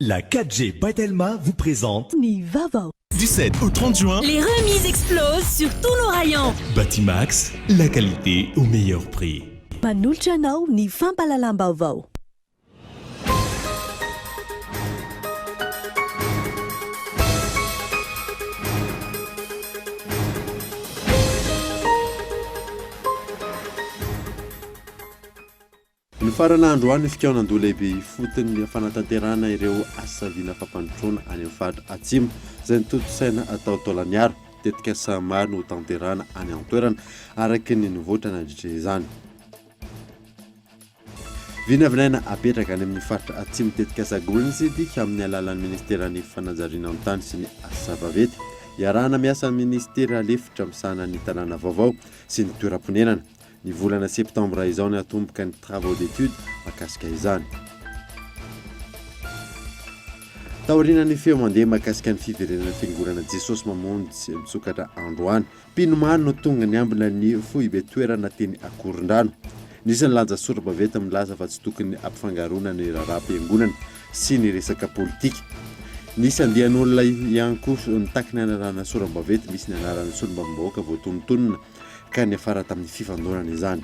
La 4G by Telma vous présente Ny vaovao. Du 7 au 30 juin. Les remises explosent sur tous nos rayons. Batimax, la qualité au meilleur prix. Manolotra anao ny fampahalalam-baovao. Nifarana androany ny fikaonandoha lehibe ifotony fanatanterahana ireo asa vina fampandrosoana any amin'ny faritra Atsimo izay notontosaina tao Taolagnaro. Tetikasa maro no hotanterahana any an-toerana araka ny nivoatra nandritra izany. Vinavinaina apetraka any amin'ny faritra Atsimo tetikasa Green City amin'ny alalan'ny ministeran'ny fanajariana ny tany sy ny asa vaventy. Iarahana miasa amin'ny minisitera lefitra misahana ny tanàna vaovao sy ny toeram-ponenana. Ny volana septambra izao ny hatomboka ny travaux d'études mahakasika izany. Taorian'ny feo mandeha mahakasika ny fiverenana fiangonana Jesosy Mamonjy misokatra androany, mpino maro no tonga niambina ny foibe toerana teny Akorondrano. Nisy ny lanja sora-baventy milaza fa tsy tokony ampifangaroana ny raharaham-piangonana sy ny resaka politika. Nisy andian'olona ihany koa nitaky ny hanarahana sora-baventy misy ny anaran'ny solombavambahoaka voatonontonona ka niafara tamin'ny fifandonana izany.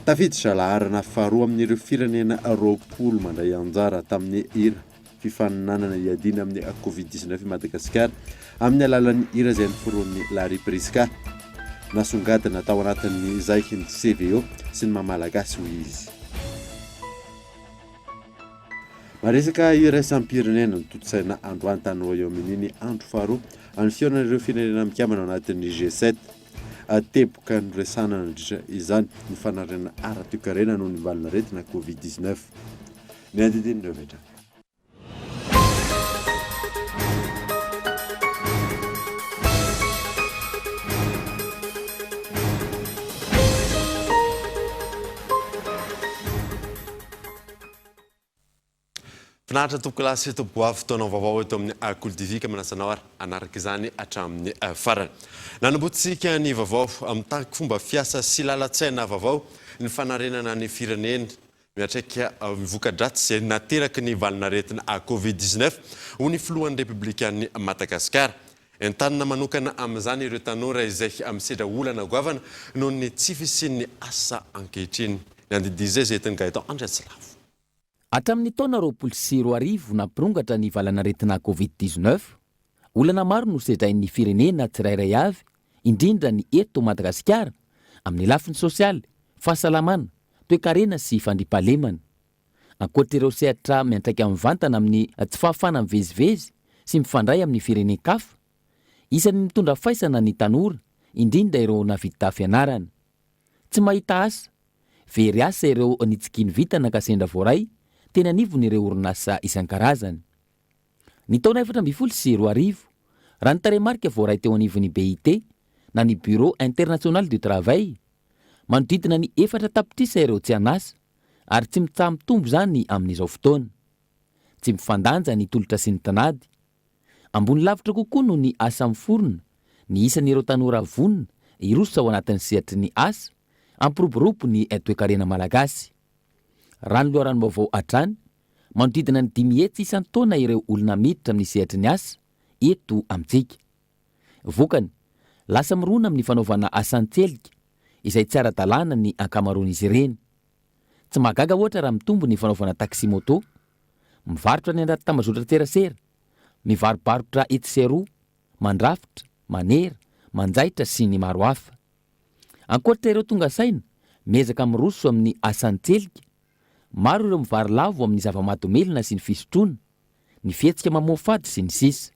Tafiditra laharana faharoa amin'ireo firenena 20 mandray anjara tamin'ny hira fifaninanana hiadiana amin'ny Covid 19 i Madagasikara amin'ny alalan'ny hira izay noforonin'i Larry Prisca. Nasongadina tao anatin'izay ny CVO sy ny maha Malagasy hoy izy. Maresaka iraisam-pirenena notontosaina androany tany Royaume-Uni ny andro faharoa amin'ny fihaonan'ireo firenena mikambana ao anatin'ny G7. Teboka noresahana nandritra izany ny fanarenana ara-toekarena noho ny valanaretina Covid 19. Ny andindinin'ireo avy hatrany. Finaritra tompokolahy sy tompokovavy, fotoana vaovao eto amin'ny Kolo TV ka manasa anao ary hanaraka izany hatramin'ny farany. Nanombohantsika ny vaovao mitaky fomba fiasa sy lalan-tsaina vaovao ny fanarenana ny firenena miantraika voka-dratsy izay nateraky ny valanaretina Covid 19 hoy ny filohan'ny Repoblikan'i Madagasikara. Entanina manokana amin'izany ireo tanora izay misedra olana goavana noho ny tsy fisian'ny asa ankehitriny. Ny andidiy izay izay entin'i Gaëtan Andriatsilavo. Hatramin'ny taona 2020 nampirongatra ny valanaretina Covid 19, olana maro no sedrain'ny firenena tsirairay avy, indrindra ny eto Madagasikara, amin'ny lafiny sosialy, fahasalamana, toekarena sy fandriampahalemana. Ankoatra ireo sehatra miantraika mivantana amin'ny tsy fahafahana mivezivezy sy mifandray amin'ny firenen-kafa, isan'ny mitondra faisana ny tanora, indrindra ireo nahavita fianarana. Tsy mahita asa, very asa ireo nitsikino vintana ka sendra voaray teny anivon'ireo orinasa isan-karazany. Ny taona 2014, raha ny tarehimarika voaray teo anivon'ny BIT na ny Bureau International du Travail, manodidina ny efatra tapitrisa ireo tsy an'asa ary tsy mitsaha-mitombo izany amin'izao fotoana. Tsy mifandanja ny tolotra sy ny tinady. Ambony lavitra kokoa noho ny asa miforona ny isan'ireo tanora vonona hiroso ao anatin'ny sehatry ny asa hampiroborobo ny toekarena malagasy. Raha ny loharanom-baovao hatrany, manodidina ny 500 isan-taona ireo olona miditra amin'ny sehatry ny asa eto amintsika. Vokany, lasa mirona amin'ny fanaovana asa an-tselika izay tsy ara-dalàna ny ankamaroan'izy ireny. Tsy mahagaga ohatra raha mitombo ny fanaovana taxi-moto, mivarotra any anaty tambazotran-tserasera, mivarobarotra etsy sy eroa, mandrafitra, manera, manjaitra sy ny maro hafa. Ankoatra ireo tonga saina, miezaka miroso amin'ny asa an-tselika, maro ireo mivarilavo amin'ny zava-mahadomelina sy ny fisotroana, ny fihetsika mamoafady sy ny sisa.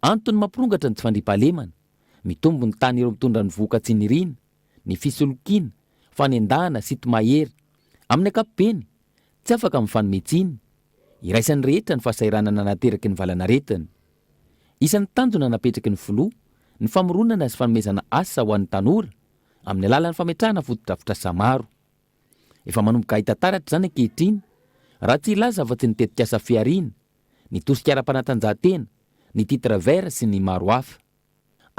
Antony mampirongatra ny tsy fandriampahalemana, mitombo ny tany ireo mitondra ny vohoka tsy niriana, ny fisolokiana, fanendahana sy tomahery. Amin'ny ankapobeny, tsy afaka mifanome tsiny. Iraisan'ny rehetra ny fahasahiranana nateraky ny valanaretina. Isan'ny tanjona napetraky ny filoha ny famoronana sy fanomezana asa ho an'ny tanora amin'ny alalan'ny fametrahana fotodrafitrasa maro. Efa manomboka hita taratra izany ankehitriny, raha tsy hilaza afa-tsy ny tetikasa fihariana, ny tosika ara-panatanjahantena, ny titre vert sy ny maro hafa.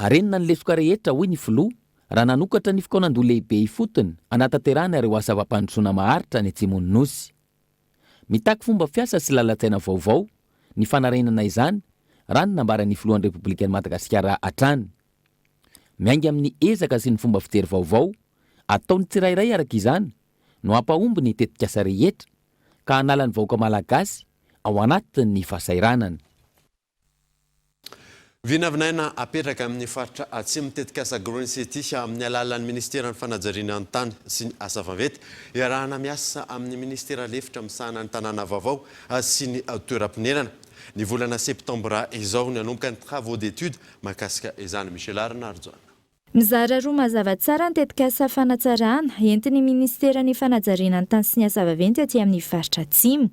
Arenina ny lesoka rehetra, hoy ny filoha, raha nanokatra ny fikaonandoha lehibe ifotony hanatanterahana ireo asa fampandrosoana maharitra any atsimon'ny Nosy. Mitaky fomba fiasa sy lalan-tsaina vaovao ny fanarenana izany, raha ny nambaran'ny filohan'ny Repoblikan'i Madagasikara hatrany. Miainga amin'ny ezaka sy ny fomba fijery vaovao ataon'ny tsirairay araka izany no hampahomby ny tetikasa rehetra ka hanala ny vahoaka malagasy ao anatin'ny fahasahiranana. Vinavinaina apetraka amin'ny faritra Atsimo tetikasa Green City amin'ny alalan'ny Ministeran'ny Fanajariana ny Tany sy ny Asa Vaventy. Iarahana miasa amin'ny Ministera lefitra misahana ny tanàna vaovao sy ny toeram-ponenana. Ny volana septambra izao no hanomboka ny travaux d'études mahakasika izany. Michel Arinarojaona. Mizara roa mazava tsara ny tetikasa fanatsarana entin'ny minisiteran'ny fanajariana ny tany sy ny asa vaventy aty amin'ny faritra Atsimo.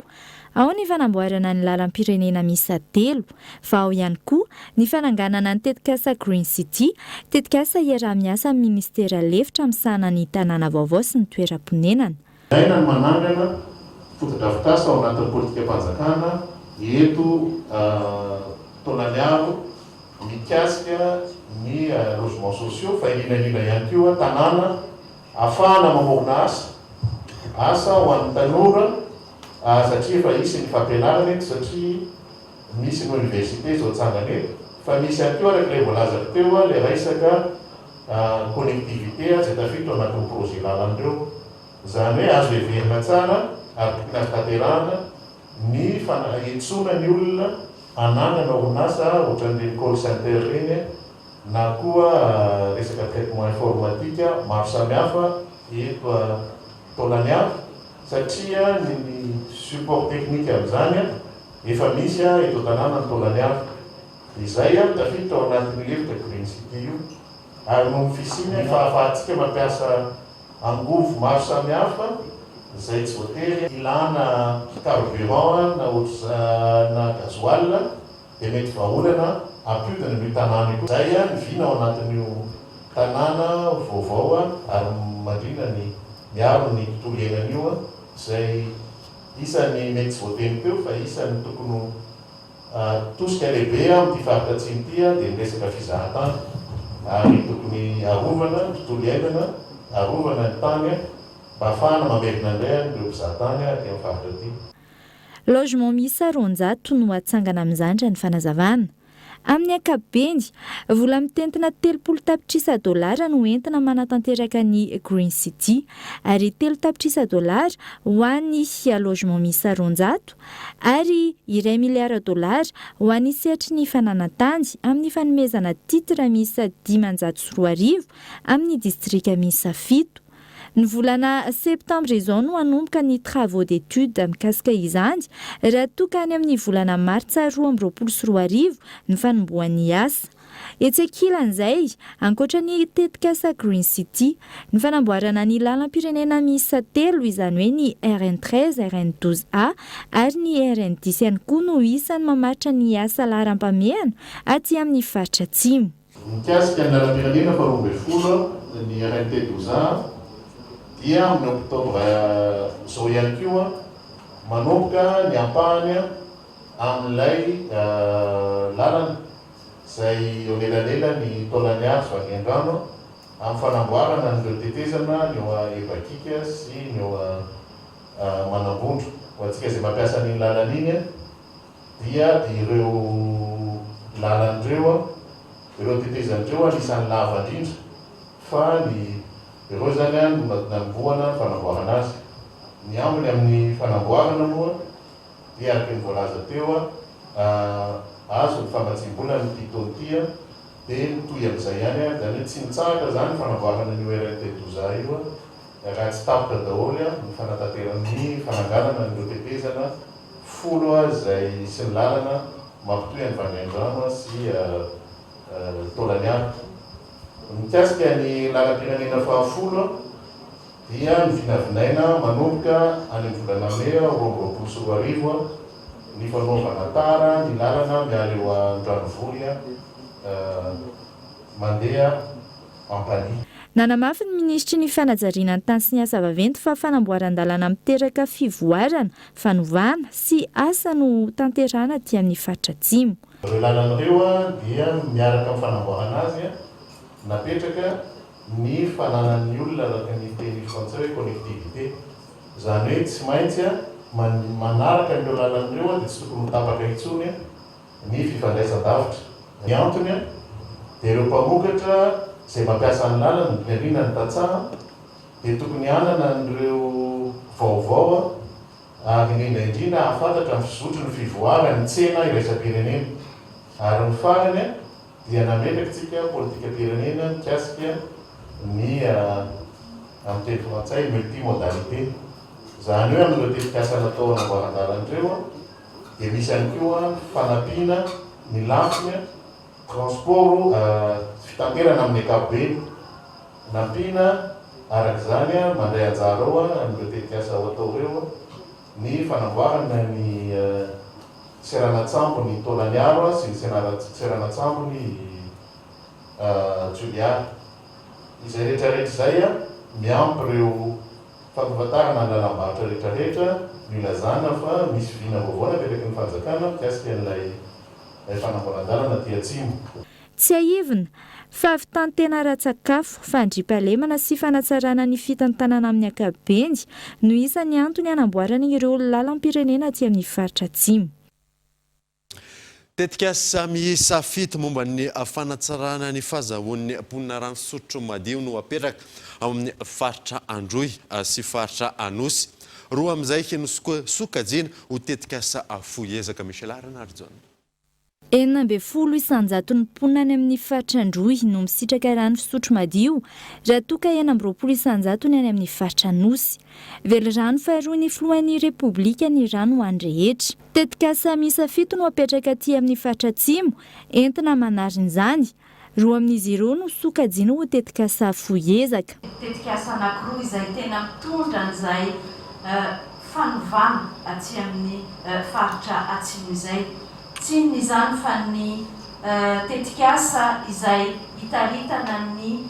Ao ny fanamboarana ny lalam-pirenena miisa telo, fa ao ihany koa ny fananganana ny tetikasa Green City, tetikasa iaraha-miasa amin'ny minisitera lefitra misahana ny tanàna vaovao sy ny toeram-ponenana. Ilaina ny manangana fotodrafitrasa ao anatin'ny politikam-panjakana eto Taolagnaro mikasika ny logements sociaux fa indrindra indrindra ihany koa tanàna ahafahana mamorona asa, asa ho an'ny tanora satria efa hisy ny fampianarana eto satria misy ny oniversite izao atsangana eto fa misy ihany koa araka ilay voalazako teo ilay resaka connectivité izay tafiditra ao anatin'ny projet lalana ireo. Izany hoe azo heverina tsara ary tokony azo tanterahana ny fanetsoana ny olona hanangana orinasa ohatran'ireny call center ireny na koa resaka traitement informatique maro samihafa eto Taolaniavo satria ny support technique amin'izany efa misy eto an-tanànan'i Taolaniavo. Izay tafiditra ao anatin'io hevitra Green City io ary noho ny fisiany fahafahantsika mampiasa Angovo maro samihafa izay tsy voatery ilana carburant na ohatr'izany na gasoil dia mety vahaolana hampiodina an'io tanàna io koa. Izay ny vina ao anatin'io tanàna vaovao ary mandrindra ny miaro ny tontolo iainana io izay isan'ny mety tsy voateny teo fa isan'ny tokony ho Tosika lehibe amin'ity faritra atsimo ity dia ny resaka fizahantany ary tokony arovana ny tontolo iainana, arovana ny tany mba hahafahana mamerina indray an'ireo mpizahatany aty amin'ny faritra aty. Logement miisa 200 no hatsangana amin'izany raha ny fanazavana. Amin'ny ankapobeny, vola mitentina 30 tapitrisa dolara no entina manatanteraka ny Green City ary 3 tapitrisa dolara ho an'ny logement miisa 200 ary iray miliara dolara ho an'ny sehatry ny fananan-tany amin'ny fanomezana titre miisa 2500 amin'ny distrika miisa fito. Ny volana septambra izao no hanomboka ny travaux d'études mikasika izany raha toa ka any amin'ny volana martsa 2022 ny fanombohan'ny asa. Etsy ankilan'izay, ankoatra ny tetikasa Green City, ny fanamboarana ny lalam-pirenena miisa telo, izany hoe ny RN 13, RN 12 A ary ny RN 10 ihany koa no isan'ny mamaritra ny asa laharam-pahamehana aty amin'ny faritra Atsimo. Mikasika ny lalam-pirenena faharoa 12, ny RNT 12 A, dia amin'ny oktobra izao ihany koa manomboka ny ampahany amin'ilay lalana. izay eo anelanelan'i Taolaniary sy Vangaindrano amin'ny fanamboarana an'ireo tetezana ny eo Ebakika sy ny eo Manambondro. Ho antsika izay mampiasa an'iny lalana iny dia ireo lalana ireo, ireo tetezana ireo anisan'ny lava indrindra fa ny ireo izany no nanombohana ny fanamboarana azy. Ny ambiny amin'ny fanamboarana moa dia araka ny voalaza teo, azo ny famatsiam-bola amin'ity taona ity dia mitohy amin'izay ihany, izany hoe tsy mitsahatra izany ny fanamboarana an'io RNT Doza io raha tsy tapitra daholo ny fanatanterana ny fananganana an'ireo tetezana folo izay sy ny lalana mampitohy an'i Vangaindrano sy Taolaniaro. Mikasika ny lalam-pirenena fahafolo, dia novinavinaina manomboka any amin'ny volana mey 2022 ny fanaovana tara ny lalana miala eo Andranovory mandeha Ampanihy. Nanamafy ny minisitry ny fanajariana ny tany sy ny asa vaventy fa fanamboaran-dalana miteraka fivoarana, fanovana sy asa no tanterahana aty amin'ny faritra Atsimo. Ireo lalana ireo dia miaraka amin'ny fanamboarana azy napetraka ny fananan'ny olona araka ny teny frantsay hoe connectivité. Izany hoe tsy maintsy. Manaraka an'ireo lalana ireo dia tsy tokony ho tapaka intsony ny fifandraisan-davitra. Ny antony dia ireo mpamokatra izay mampiasa ny lalana, indrindra ny tantsaha, dia tokony hanana an'ireo vaovao ary indrindra indrindra hahafantatra ny fizotry ny fivoaran'ny tsena iraisam-pirenena. Ary ny farany dia nametraka isika politikam-pirenena mikasika ny amin'ny teny frantsay multimodalité. Izany hoe amin'ireo tetikasa natao hanamboaran-dalana ireo dia misy ihany koa fanampiana ny lafiny transport fitaterana amin'ny ankapobeny. Nampiana araka izany mandray anjara ao amin'ireo tetikasa ho atao ireo ny fanamboarana ny seranan-tsambon'i Taolagnaro sy ny seranan-tsambon'i Toliara. Izay rehetra rehetra izay miampy ireo fampahafantarana ny lalam-barotra rehetra rehetra no ilazana fa misy vina vaovao napetraky ny fanjakana mikasika an'ilay fanamboaran-dalana aty atsimo. Tsiahivina fa fitantena ara-tsakafo, fandriampahalemana sy fanatsarana ny fitantanana amin'ny ankapobeny no isan'ny antony hanamboarana ireo lalam-pirenena aty amin'ny faritra atsimo. Tetikasa miisa fito momba ny fanatsarana ny fahazahoan'ny mponina rano fisotro madio no apetraka ao amin'ny faritra Androy sy faritra Anosy. Roa amin'izay no sokajiana ho tetikasa fohy ezaka. Michela Ranarijaona. 16 isan-jaton'ny mponina any amin'ny faritra Androy no misitraka rano fisotro madio raha toa ka 26 isan-jato ny any amin'ny faritra Anosy. Velirano faharoa ny filohan'ny Repoblika ny rano ho an'ny rehetra. Tetikasa miisa fito no apetraka aty amin'ny faritra Atsimo entina manarina izany. Roa amin'izy ireo no sokajiana ho tetikasa fohy ezaka. Tetikasa anankiroa izay tena mitondra an'izay fanovana aty amin'ny faritra Atsimo izay. Tsy inona izany fa ny tetikasa izay hitaritana ny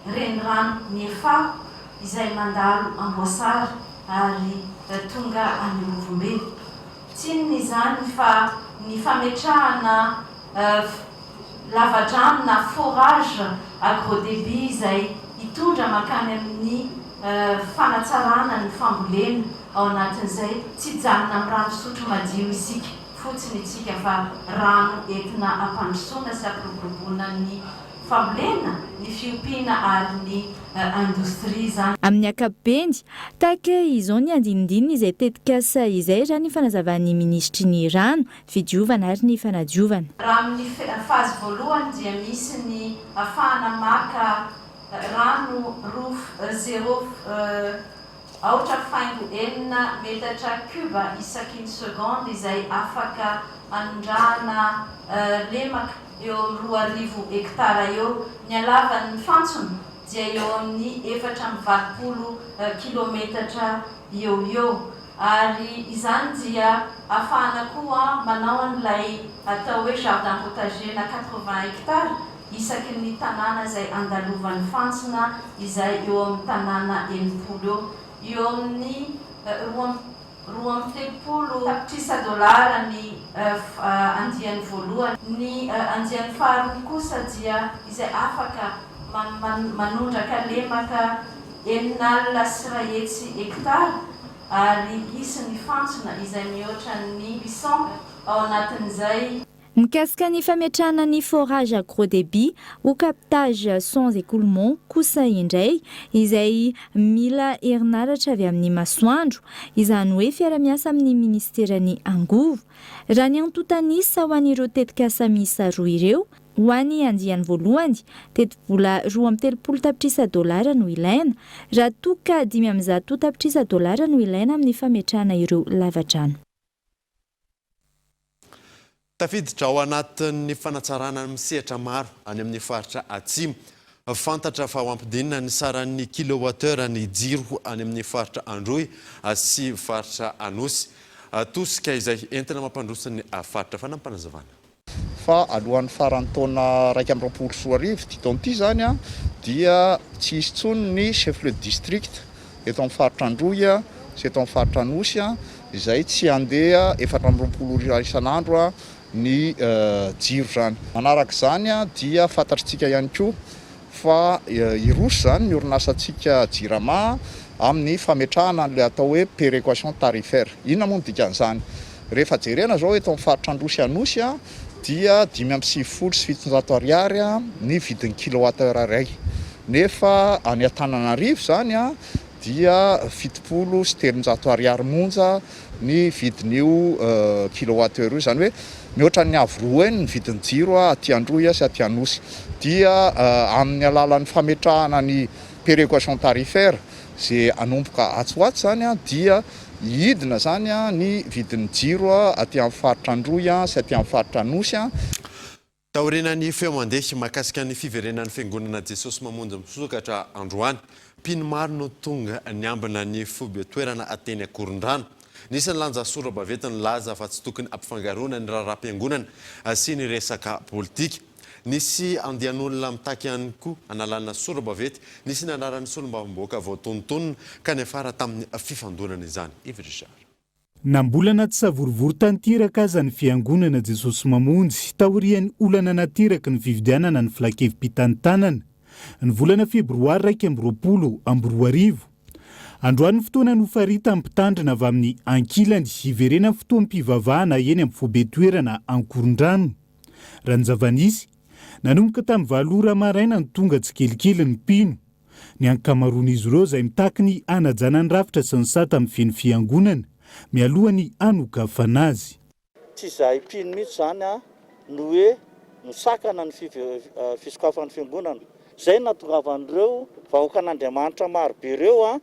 renirano Niefaho izay mandalo Amboasary ary tonga any Ambovombe. Tsy inona izany fa ny fametrahana lavadrano na forage à gros débit izay hitondra mankany amin'ny fanatsarana ny fambolena ao anatin'izay tsy hijanona amin'ny rano fisotro madio isika fotsiny itsika fa rano entina hampandrosoana sy hampiroboroboana ny fambolena, ny fiompiana ary ny indostria izany. Amin'ny ankapobeny, tahaka izao ny andinindininy izay tetikasa izay raha ny fanazavan'ny minisitry ny Rano, Fidiovana ary ny Fanadiovana. Raha amin'ny phase voalohany dia misy ny afahana maka rano roa zéro aotra faingo enina metatra cube isaky ny seconde izay afaka anondrahana lemaka eo amin'ny 2000 hektara eo. Ny halavan'ny fantsona dia eo amin'ny 84 kilometatra eo ho eo. Ary izany dia afahana koa manao an'ilay atao hoe jardin potager na 80 hectares isaky ny tanàna izay andalovan'ny fantsona izay eo amin'ny tanàna 60 eo. Eo amin'ny 32 tapitrisa dolara ny andiany voalohany. Ny andiany faharoa kosa dia izay afaka manondraka lemaka 160 hektara ary hisy ny fantsona izay mihoatra ny 800 ao anatin'izay. Mikasika ny fametrahana ny forage à gros débit ou captage sans écoulement kosa indray, izay mila herinaratra avy amin'ny masoandro, izany hoe fiara-miasa amin'ny minisiteran'ny angovo. Raha ny antontan'isa ho an'ireo tetikasa miisa roa ireo, ho an'ny andiany voalohany, tetibola 32 tapitrisa dolara no ilaina, raha toa ka 105 tapitrisa dolara no ilaina amin'ny fametrahana ireo lavadrano. Tafiditra ao anatin'ny fanatsarana ny sehatra maro any amin'ny faritra Atsimo. Fantatra fa ho ampidinina ny saran'ny kilowattheure ny jiro any amin'ny faritra Androy sy faritra Anosy. Tosika izay entina mampandroso ny faritra. Fanampinazavana. Fa alohan'ny faran'ny taona 2021 ity taona ity izany dia tsy hisy intsony ny chef lieu de district eto amin'ny faritra Androy sy eto amin'ny faritra Anosy izay tsy handeha 24 ora isan'andro ny jiro izany. Manaraka izany dia fantatritsika ihany koa fa hiroso izany ny orinasantsika Jirama amin'ny fametrahana an'ilay atao hoe péréquation tarifaire. Inona moa no dikan'izany? Rehefa jerena izao eto amin'ny faritra Androy Anosy dia 795 ariary ny vidin'ny kilowatt heure iray nefa any Antananarivo izany dia 370 ariary monja ny vidin'io kilowatt heure io, izany hoe mihoatra ny avo roa heny ny vidin'ny jiro aty Androy sy aty Anosy. Dia amin'ny alalan'ny fametrahana ny péréquation tarifaire izay hanomboka atsy ho atsy izany dia hidina izany ny vidin'ny jiro aty amin'ny faritra Androy sy aty amin'ny faritra Anosy. Taorian'ny feo mandeha mahakasika ny fiverenan'ny Fiangonana Jesosy Mamonjy misokatra androany, mpino maro no tonga niambina ny foibe toerana teny Ankorondrano. Nisy nilanja sora-baventy nilaza fa tsy tokony ampifangaroana ny raharaham-piangonana sy ny resaka politika. Nisy andian'olona mitaky ihany koa hanalana sora-baventy nisy ny anaran'ny solombavambahoaka voatonontonona ka niafara tamin'ny fifandonana izany. Yves Richard. Na mbola anaty savorovoro tanteraka aza ny Fiangonana Jesosy Mamonjy taorian'ny olana nateraky ny fifidianana ny Filankevi-pitantanana ny volana febroary 2021. Androany ny fotoana nofaritan'ny mpitandrina avy amin'ny ankilany hiverenan'ny fotoam-pivavahana eny amin'ny foibe-toerana Ankorondrano. Raha ny zava-nisy, nanomboka tamin'ny valo ora maraina no tonga tsikelikely ny mpino. Ny ankamaroan'izy ireo izay mitaky ny hanajana ny rafitra sy ny sata mifehy ny fiangonana mialoha ny hanokafana azy. Tsy izahay mpino mihitsy izany no hoe misakana ny fisokafan'ny fiangonana. Izay no nahatongavan'ireo vahoakan'Andriamanitra marobe ireo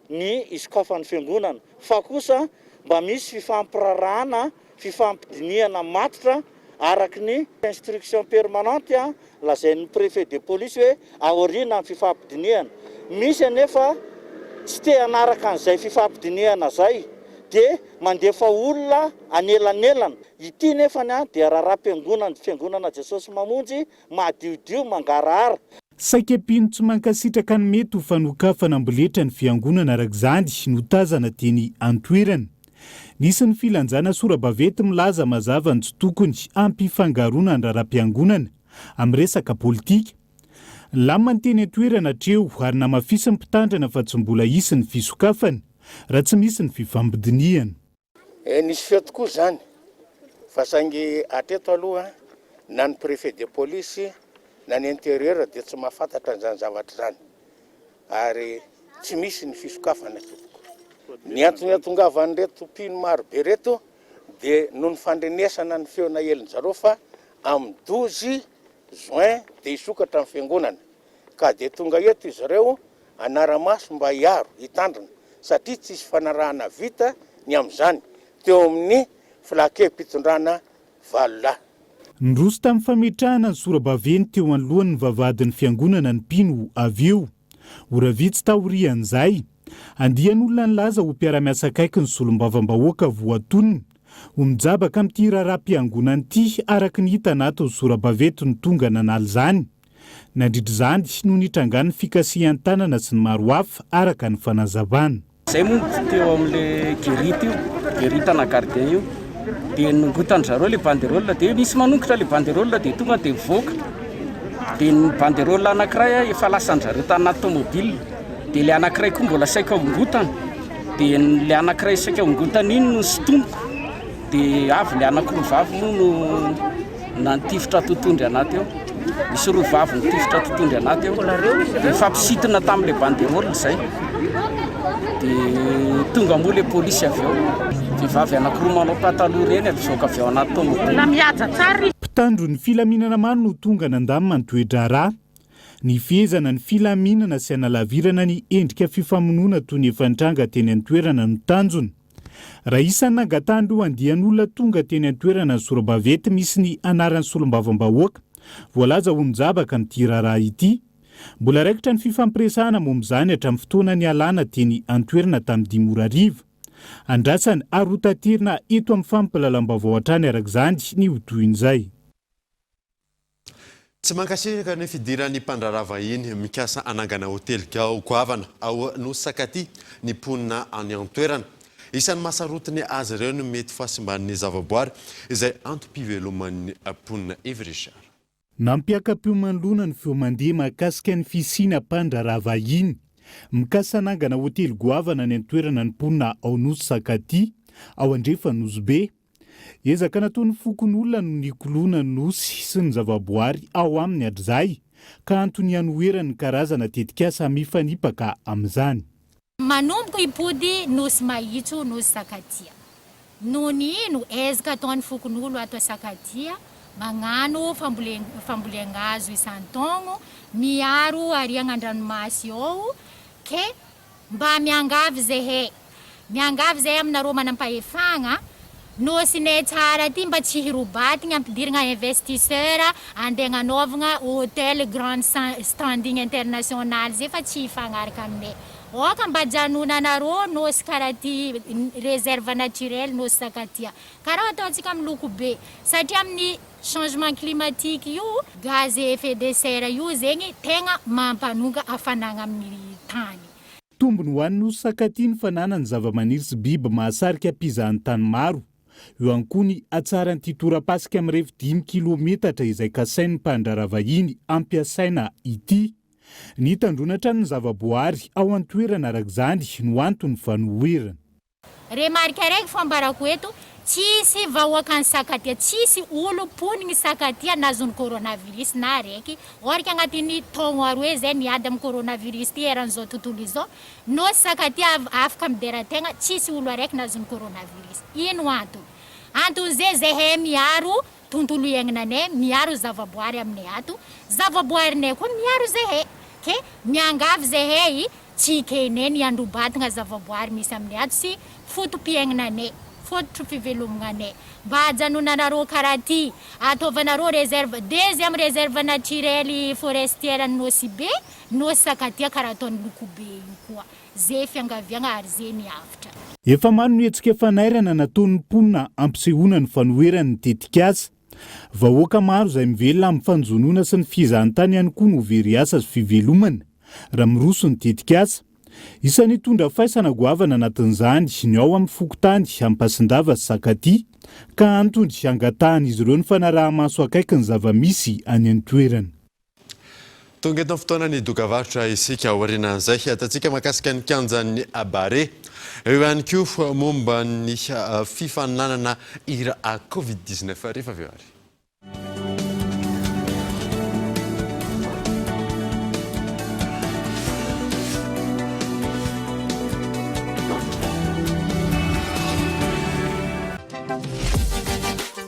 ny hisokafan'ny fiangonana. Fa kosa mba misy fifampiraharahana, fifampidinihana matotra araka ny instruction permanente lazain'ny préfet de police hoe aoriana ny fifampidinihana. Misy anefa tsy te hanaraka an'izay fifampidinihana izay dia mandefa olona anelanelana. Ity nefany dia raharaham-piangonana, Fiangonana Jesosy Mamonjy, madiodio, mangarahara. Saika mpino tsy mankasitraka ny mety ho fanokafana amboletra ny fiangonana araka izany no tazana teny an-toerana. Nisy ny filanjana sora-baventy milaza mazava ny tsy tokony hampifangaroana ny raharaham-piangonana amin'ny resaka politika. Nilamina ny teny an-toerana hatreo ary namafisin'ny mpitandrina fa tsy mbola hisy ny fisokafana raha tsy misy ny fifampidinihana. Eh, nisy feo tokoa izany, fa saingy hatreto aloha na ny préfet de police na ny intérieur dia tsy mahafantatra an'izany zavatra izany, ary tsy misy ny fisokafana tompoko. Ny antony hahatongavan'ireto mpino maro be ireto dia noho ny fandrenesana ny feo naelin-jareo fa amin'ny 12 juin dia hisokatra ny fiangonana, ka dia tonga eto izy ireo hanara-maso mba hiaro, hitandrina, satria tsisy fanarahana vita ny amin'izany teo amin'ny filan-kevi-pitondrana valo lahy. Niroso tamin'ny fametrahana ny sora-baventy teo anoloan'ny vavahadin'ny fiangonana ny mpino avy eo. Ora vitsy taorian'izay, andian'olona nilaza ho mpiara-miasa akaiky ny solombavambahoaka voatonona ho mijabaka amin'ity raharaham-piangonana ity araka ny hita anatin'ny sora-baventy no tonga nanala izany. Nandritra izany no nitrangan'ny fikasihan-tanana sy ny maro hafa, araka ny fanazavana. Zay moa no teo amin'le guérite io, guérite ana gardien io, dia nongotan-dry zareo le banderole, dia misy manongotra le banderole dia tonga dia mivoaka, dia ny banderole anankiray efa lasan-dry zareo tany anaty tomobile, dia le anankiray koa mbola saika hongotana, dia le anankiray saika hongotana iny no sintomiko, dia avy le anankiroa vavy moa no Nantifitra totohondry anà teo. Nisy roa vavy nitifitra totohondry anà teo. Dia nifampisintona tamin'ilay banderole izay. Dia tonga moa ilay polisy avy eo. Vehivavy anankiroa manao pataloha ireny mivoaka avy ao anaty tomobile. Mpitandro ny filaminana maro no tonga nandamina ny toe-draharaha. Ny fihezana ny filaminana sy hanalavirana ny endrika fifamonoana toy ny efa nitranga teny an-toerana no tanjona. Raha isan'ny nangatahan'ireo andian'olona tonga teny an-toerana ny sora-baventy misy ny anaran'ny solombavambahoaka voalaza ho nijabaka amin'ity raharaha ity. Mbola raikitra ny fifampiresahana momba izany hatramin'ny fotoana nialana teny an-toerana tamin'ny dimy ora hariva. Andrasana ary hotaterina eto amin'ny fampahalalam-baovao hatrany araka izany ny ho tohin'izay. Tsy mankasitraka ny fidiran'ny mpandraharaha vahiny mikasa hanangana hotely goavana ao Nosy Sakatia ny mponina any an-toerana. Isan'ny mahasarotiny azy ireo ny mety fahasimban'ny zavaboary izay antom-piveloman'ny mponina. Yves Richard. Nampiaka-peo manoloana ny feo mandeha mahakasika ny fisiana mpandraharaha vahiny. Mikasa hanangana hotely goavana any an-toerana ny mponina ao Nosy Sakatia, ao andrefan'i Nosy Be. Ezaka nataon'ny fokonolona no nikoloana ny Nosy sy ny zavaboary ao aminy hatrizay, ka antony hanoherany ny karazana tetikasa mifanipaka amin'izany. Manomboka hipody Nosy Mahitso, Nosy Sakatia. Noho ny ino? Ezaka ataon'ny fokonolo ato Sakatia, magnano fambolen-fambolen-gazo isan-taogno, miaro hariagna an-dranomasy eo, ke mba miangavy zehe, miangavy zehe aminareo manam-pahefagna, Nosy-nay tsara ty mba tsy hirobatigna, ampidirigna investisseur, andeha agnanaovagna hotel grand standing international zay fa tsy hifagnaraka aminay. Aoka mba ajanonanareo nosy karaha ty reserve naturelle nosy Sakatia. Karaha ataontsika amin'ny Lokobe. Satria amin'ny changement climatique io, gaz à effet de serre io zegny tegna mampanonga hafanagna amin'ny tany. Tombony ho an'ny nosy Sakatia ny fananany zavamaniry sy biby mahasarika mpizahantany maro. Eo ihany koa ny hatsaran'ity torapasika mirefy dimy kilometatra izay kasain'ny mpandraharaha vahiny hampiasaina ity. Ny hitandroana hatrany ny zavaboary ao an-toerana araka izany no anton'ny fanoherana. Remarque araiky fo ambarako eto, tsisy vahoakan'i Sakatia, tsisy olo mponigny Sakatia nazon'ny coronavirus na araiky, or que agnatin'ny taogno aroe zay niady amin'ny coronavirus ty eran'izao tontolo izao, nosy Sakatia afaka midera tegna tsisy olo araiky nazon'ny coronavirus. Ino antony? Antony zay zahay miaro Tontolo iaignananay miaro zavaboary aminay ato, zavaboarinay koa miaro zahay, ke miangavy zahay tsy hikenay ny handrobatgna zavaboary misy aminay ato sy foto-piaignananay, fototry fivelomagnanay. Mba ajanonanareo karaha ty, ataovanareo réserve, deuxième réserve naturelle forestière an'i Nosy Be, Nosy Sakatia karaha ataon'i Lokobe io koa. Ze fiangaviagna ary ze ny avotra. Efa maro ny hetsika fanairana nataon'ny mponina hampisehoana ny fanoherany ny tetikasa. Vahoaka maro izay mivelona amin'ny fanjonoana sy ny fizahantany ihany koa no very asa sy fivelomana raha miroso ny tetikasa. Isan'ny hitondra faisana goavana anatin'izany ny ao amin'ny fokontany Ampasindava sy Sakatia ka antony hangatahan'izy ireo ny fanaraha-maso akaiky ny zava-misy any an-toerana. Tonga eto amin'ny fotoanan'ny dokavarotra isika. Aorianan'izay, hiatantsika mahakasika ny kianjan'ny Barea. Eo ihany koa momba ny fifaninanana hira Covid 19 rehefa avy eo ary.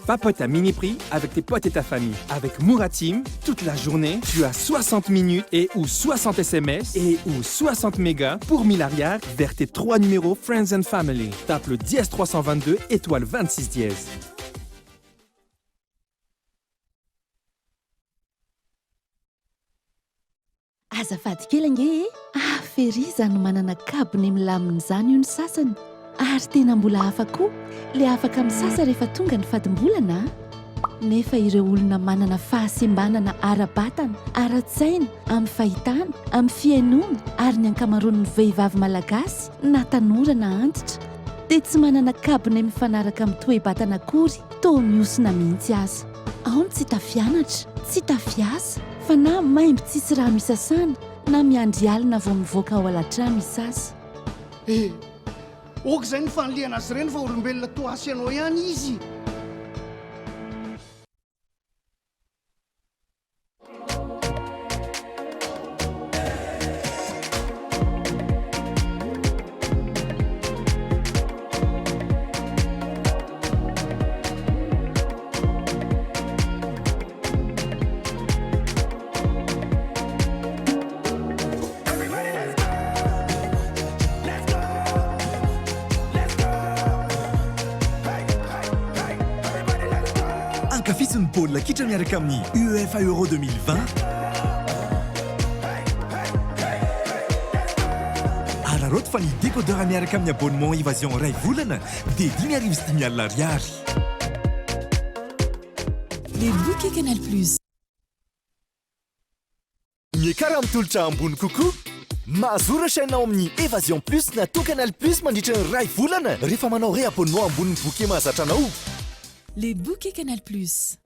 Papote à mini prix avec tes potes et ta famille. Avec Mouratim, toute la journée, tu as 60 minutes et ou 60 SMS et ou 60 mégas pour 1000 arrière vers tes trois numéros Friends and Family. Tape le dièse 322 étoile 26 dièse. Azafady kely ange e! Hafa ery izany manana kabone milamina izany hoy ny sasany. Ary tena mbola hafa koa le afaka misasa rehefa tonga ny fadimbolana a! Nefa ireo olona manana fahasembanana ara-batana, ara-tsaina, amin'ny fahitana, amin'ny fihainoana ary ny ankamaroan'ny vehivavy malagasy na tanora na antitra dia tsy manana kabone mifanaraka amin'ny toe-batana akory, toa mihosina mihitsy aza. Ao ny tsy tafianatra, tsy tafiasa, fa na maimbo tsisy rano isasana na miandry alina vao mivoaka ao alatrano hisasa. Eh! Ok izay ny fanilihana azy ireny fa olombelona toa ahy sy ianao ihany izy. Ankafizo ny baolina kitra miaraka amin'ny UEFA Euro 2020. Araraoty fa ny décodeur miaraka amin'ny abonnement Evasion iray volana dia 5500 ariary. Les bouquets Canal Plus. Miakara amin'ny tolotra ambony kokoa. Mahazoa ireo chaîne ao amin'ny Evasion Plus na Tout Canal Plus mandritra ny iray volana rehefa manao réabonnement ambonin'ny bouquet mahazatra anao. Les bouquets Canal Plus.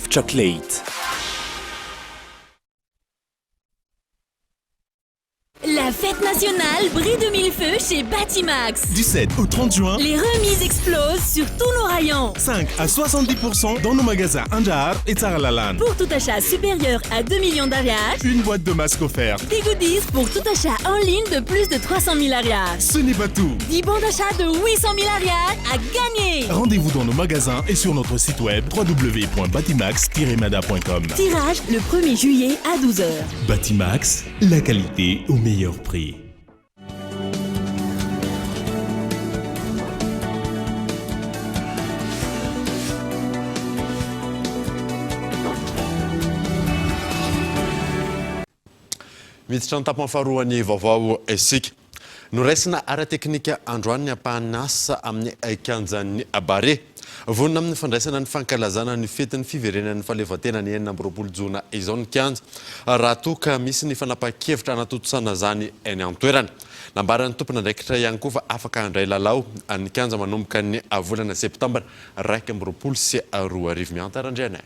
Love Chocolate. La fête nationale brille de mille feux chez Batimax. Du 7 au 30 juin, les remises explosent sur tous nos rayons. 5 à 70% dans nos magasins Andraharo et Tsaralalàna. Pour tout achat supérieur à 2 millions d'ariary, une boîte de masques offerte. Des goodies pour tout achat en ligne de plus de 300 000 ariary. Ce n'est pas tout. 10 bons d'achat de 800 000 ariary à gagner. Rendez-vous dans nos magasins et sur notre site web www.batimax-mada.com. Tirage le 1er juillet à 12h. Batimax, la qualité au meilleur prix. Miditra ny tapany faharoan'ny vaovao isika. Noraisina ara-teknika androany ny ampahan'asa amin'ny kianjan'ny Barea. Vonona amin'ny fandraisana ny fankalazana ny fetin'ny fiverenan'ny fahaleovantena ny 26 jona izao ny kianja, raha toa ka misy ny fanapahan-kevitra hanatontosana izany eny an-toerana. Nambaran'ny tompon'andraikitra ihany koa fa afaka handray lalao ny kianja manomboka ny volana septambra 2021. Mihanta Randrianaivo.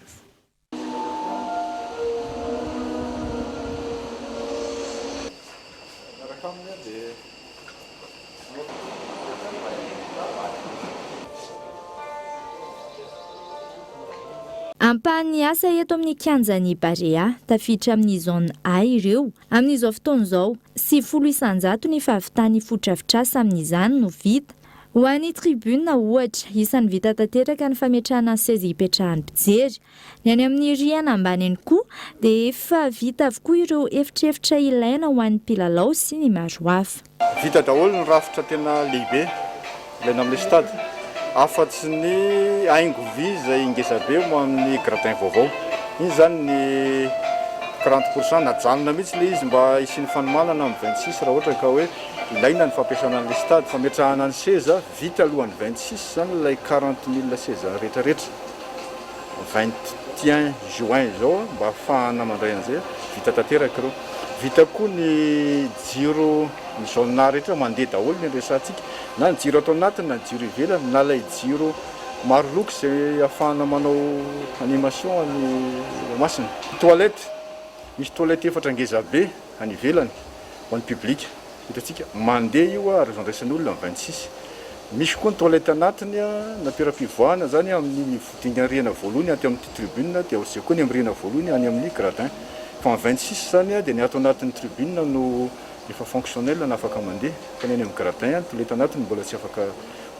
Ampahan'ny asa eto amin'ny kianjan'i Barea, tafiditra amin'ny zone A ireo. Amin'izao fotoana izao, 90% ny fahavitan'ny fotodrafitrasa amin'izany no vita. Ho an'ny tribune, ohatra, isan'ny vita tanteraka ny fametrahana ny seza hipetrahan'ny mpijery. Ny any amin'ny rihana ambany ihany koa dia efa vita avokoa ireo efitrefitra ilaina ho an'ny mpilalao sy ny maro hafa. Vita daholo ny rafitra tena lehibe ilaina amin'ilay stade, afa-tsy ny haingo vy izay ngezabe ho amin'ny gradin vaovao. Iny izany ny quarante pour cent, najanona mihitsy ilay izy mba hisian'ny fanomanana amin'ny 26 raha ohatra ka hoe ilaina ny fampiasana an'ilay stade. Fametrahana ny seza, vita alohan'ny 26 izany ilay quarante mille seza rehetrarehetra. 21 juin izao mba hahafahana mandray an'izay, vita tanteraka ireo. Vita koa ny jiro, ny zone A rehetra mandeha daholo ny resahantsika, na ny jiro ato anatiny na ny jiro ivelany, na ilay jiro maro loko izay ahafahana manao animation any Toamasina. Toilette, misy toilette efatra ngeza be any ivelany ho an'ny public. Hitantsika, mandeha io ary azo andraisana olona ny 26. Misy koa ny toilette anatiny na toeram-pivoahana izany amin'ny dingan'ny rihana voalohany aty amin'ity tribune dia ohatr'izay koa ny amin'ny rihana voalohany any amin'ny gradin. Fa ny 26 izany dia ny ato anatin'ny tribune no efa fonctionnel na afaka mandeha fa ny any amin'ny gradin, ny toilette anatiny mbola tsy afaka ho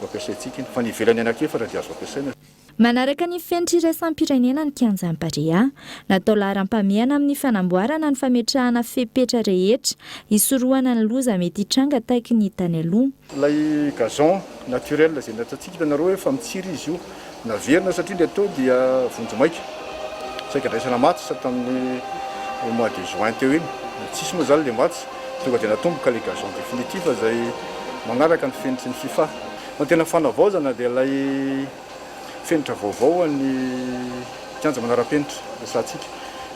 ampiasaintsika iny fa ny ivelany anankiefatra dia azo ampiasaina. Manaraka ny fenitra iraisam-pirenena ny kianjan'i Barea. Natao laharam-pahamehana amin'ny fanamboarana ny fametrahana fepetra rehetra hisorohana ny loza mety hitranga tahaky ny tany aloha. Ilay gazon naturel izay nataontsika, hitanareo hoe efa mitsiry izy io. Naverina satria ilay teo dia vonjimaika. Saika andraisana match tamin'ny mois de juin teo iny. Tsisy moa izany ilay match, tonga dia natomboka ilay gazon définitif izay manaraka ny fenitry ny fifa. Fa ny tena fanavaozana dia ilay fenitra vaovao an'ny kianja manara-penitra resahantsika.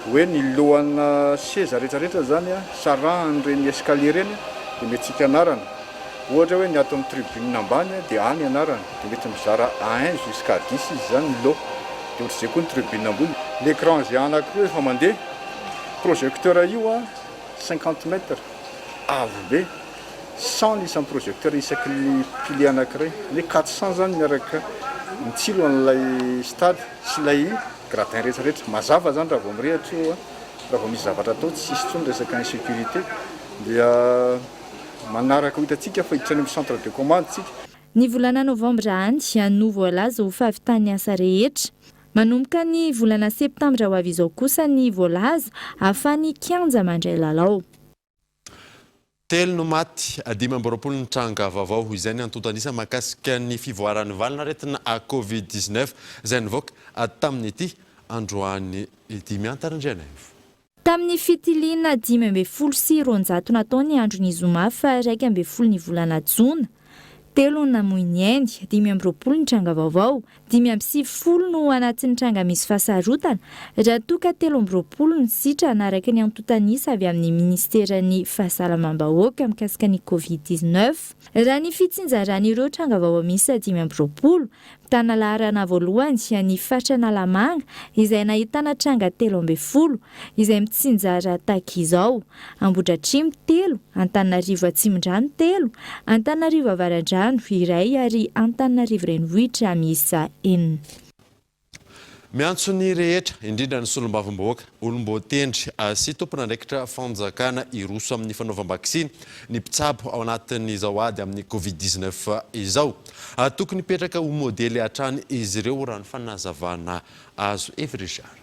Hoe ny lohana seza rehetrarehetra izany sarahan'ireny escalier ireny dia omentsika anarana. Ohatra hoe ny ato amin'ny tribune ambany dia A ny anarany, dia mety mizara A un jusqu'à dix izy izany ny lot. Dia ohatr'izay koa ny tribune ambony. L'écran géant anankiroa efa mandeha. Projecteur io cinquante mètres, avo be. 100 ny isan'ny projecteur isaky ny pilier anankiray, ny hoe 400 zany miaraka mitsilo an'ilay stade sy ilay gradin rehetra rehetra. Mazava zany raha vao mirehitra io, raha vao misy zavatra atao tsy hisy intsony resaka insécurité dia manaraka ho hitantsika fa hiditra any amin'ny centre de commande tsika. Ny volana novambra any no voalaza ho fahavitan'ny asa rehetra. Manomboka ny volana septambra ho avy izao kosa ny voalaza ahafahan'ny kianja mandray lalao. Telo no maty, 25 ny tranga vaovao, izay ny antontan'isa mahakasika ny fivoaran'ny valanaretina Covid 19 izay nivoaka tamin'ity androany ity. Mihanta Randrianaivo. Tamin'ny fitiliana 215 natao ny andron'ny zoma faha 11 ny volana jona, telo no namoy ny ainy, 25 ny tranga vaovao, 95 no anatin'ny tranga misy fahasarotana, raha toa ka 23 no sitrana, araka ny antontan'isa avy amin'ny minisiteran'ny Fahasalamam-bahoaka mikasika ny Covid 19. Raha ny fitsinjaran'ireo tranga vaovao miisa 25, Mitana laharana voalohany ny faritra Analamanga izay nahitana tranga 13, izay mitsinjara tahaka izao, Ambohidratrimo telo, Antananarivo Atsimondrano telo, Antananarivo Avaradrano iray ary Antananarivo Renivohitra miisa enina. Miantso ny rehetra, indrindra ny solombavambahoaka, olom-boatendry sy tompon'andraikitra fanjakana hiroso amin'ny fanaovam-baksiny ny mpitsabo ao anatin'izao ady amin'ny Covid 19 izao. Tokony hipetraka ho modely hatrany izy ireo raha ny fanazavana azo. Evy Richard.